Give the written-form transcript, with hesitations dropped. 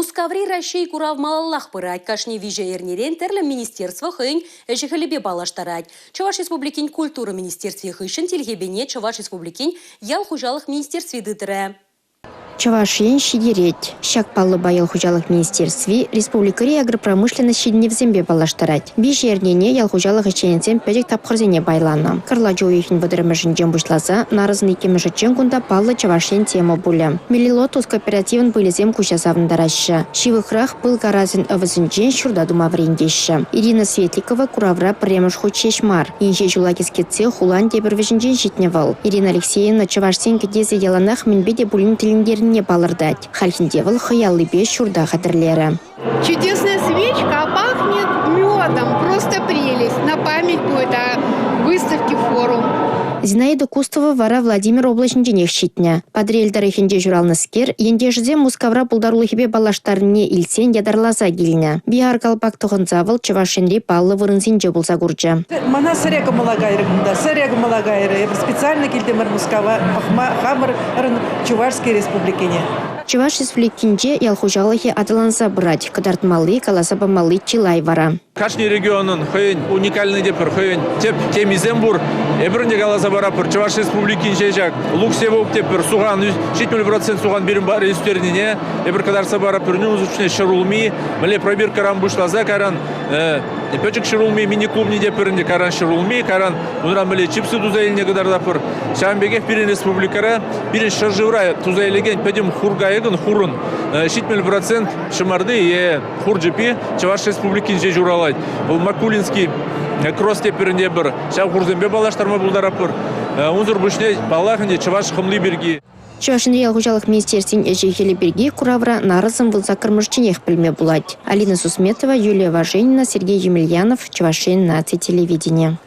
Мускаври Раҫҫей курав малаллах пырать. Кашни виҫӗ эрнерен тӗрлӗ министерство хӑйӗн ӗҫӗ-хӗлӗпе паллаштарать. Чӑваш Республикин культура министерстви хыҫҫӑн тилхепене Чӑваш Республикин ял хуҫалӑх министерстви тытрӗ. Чӑваш Ен ҫитерет. Ҫак паллӑпа ял хуҫалӑх министерстви республикӑри агропромышленность ҫитӗнӗвӗсемпе паллаштарать. Виҫӗ эрнене ял хуҫалӑх ӗҫченӗсем пӗчӗк тапхӑрсене пайланӑ. Кӑрлач уйӑхӗн вӑтӑрмӗшӗнчен пуҫласа нарӑсӑн иккӗмӗшӗччен кунта паллӑ Чӑваш Ен тема пулӗ. Мелилотус кооперативӑн пылӗсем куҫа савӑнтараҫҫӗ. Ҫывӑхрах пыл карасӗн ӑвӑсӗнчен ҫурта тума вӗрентеҫҫӗ. Ирина Светликова куравра пӗрремӗш хут ҫеҫ мар. Инҫе ҫула кӗскетсе хулан тепӗр вӗҫӗнчен ҫитнӗ вӑл. Ирина Алексеевна чӑвашсен кӗтесӗ яланах мӗнпе те пулин тӗлӗнтернине палӑртать. Хальхинче вӑл хӑй аллипе ҫурта хатӗрлерӗ. Чудесная свечка, а пахнет медом. Просто прелесть. На память будет о выставке форум. Зинаида Кустова вара Владимир облаҫӗнченех ҫитнӗ. Патӑрьел тӑрӑхӗнче ҫуралнӑскер ентешӗсем Мускавра пултарулӑхӗпе паллаштарнине илтсен ятарласа килнӗ. Биар калпак тӑхӑнса вӑл Чӑваш Енри паллӑ вырӑнсенче пулса курчӗ. Мана сӗре кӑмӑла кайрӗ кунта, сӗре кӑмӑла кайрӗ. Эпир специально килтӗмӗр Мускава пӑхма хамӑрӑн Чувашски республикине. Чӑваш Республикинче ял хуҫалӑхӗ аталанса пырать. Кӑтартмалли, каласа памалли чылай вара. Кашни регионӑн хӑйӗн уникальнӑй те пӗр хӑйӗн тӗп темисем пур. Эпир ӗнтӗ каласа паратпӑр, Чӑваш Республикинче ҫак лук-севок тепӗр сухан, 70% сухан пирӗн патра ӳстернине эпир кӑтартса паратпӑр. Унсӑр пуҫне ҫӗрулми, мӗнле пробиркӑран пуҫласа кайран пӗчӗк ҫӗрулми мини-клубне те пӗр ӗнтӗ кайран ҫӗрулми, кайран унран мӗнле чипсы туса илнине кӑтартатпӑр. Ҫавӑн пекех пирӗн республикӑра, пирӗн ҫӗршывра туса илекен пӗтӗм хур-кайӑкӑн хурӑн 70% ҫӑмарти е хур чӗппи Чӑваш Республикинче ҫуралать. Вӑл Макулинский кросс тепӗрӗнте пӗр ҫав хурсемпе паллаштарма пултаратпӑр. Унсӑр пуҫне, паллах ӗнтӗ, чӑваш хӑмли пирки. Чӑваш Енри ял хуҫалӑх министерствин ӗҫӗ-хӗлӗ пирки куравра нарӑсӑн вунсаккӑрмӗшченех пӗлме пулать. Алина Сусметова, Юлия Важенина, Сергей Емельянов, Чӑваш Ен наци телевиденийӗ.